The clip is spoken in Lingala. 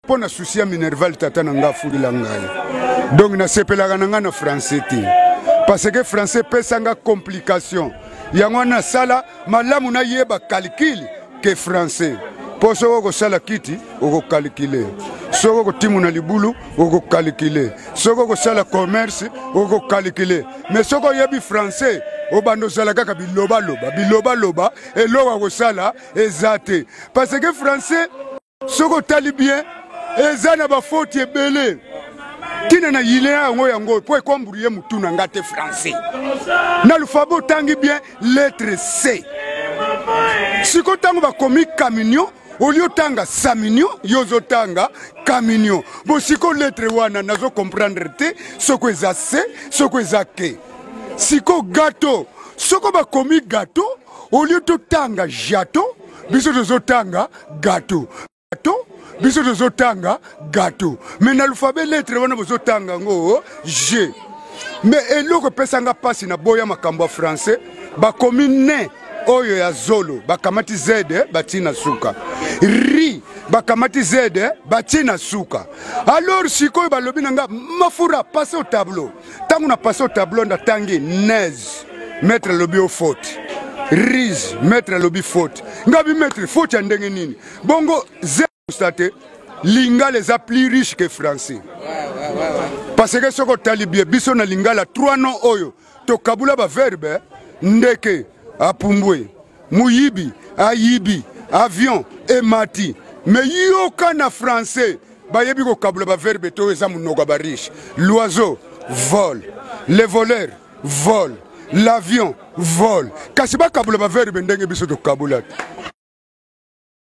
Mpo na souci ya minerval tata na nga afulila ngai, donc nasepelaka na ngai na français te, parce que français epesa nga complication. Yango wana nasala malamu nayeba calcul ke français, mpo soki okosala kiti okokalkile, soki okotimuna libulu okokalkile, soki okosala commerce okokalkile. Mais soki oyebi français, obanda ozala kaka bilobaloba bilobaloba, eloko ya kosala eza te, parce que français, soki otali bien, eza na bafoti ebele. Ntina na yile yango yango mpo ekombrouye motu na nga te. Français na alphabet, otangi bien lettre C, siko ntango bakomi camion, olie otanga saminion, yo ozotanga camion. Bo siko lettre wana nazo comprendre te soko eza C, soko eza K. Siko gâteau, soko bakomi gâteau, olie totanga jato, biso tozotanga gâteau. Gâteau, biso tozotanga gâteau, mais na alphabet lettre wana bozotanga yango G. Mais eloko epesanga mpasi na boya makambo ya français, bakomi ne oyo ya zolo, bakamati z batie na suka, ri bakamati z batie na suka. Alors sikoyo balobi na nga: "Mafura, passe au tableau." Ntango na passe au tableau, natangi nez, maître alobi o faute. Rise, maître alobi faute. Ngabi: "Maître, faute ya ndenge nini?" Bongo te, lingala eza plus riche que français, parce que soki otali bien, biso na lingala, trois noms oyo tokabula baverbe: ndeke apumbwe, moyibi ayibi, avion emati. Mais yoka na français, bayebi kokabula baverbe to eza monoko ya bariche: l'oiseau vole, le voleur vole, l'avion vole. Kasi bakabula baverbe ndenge biso tokabula te.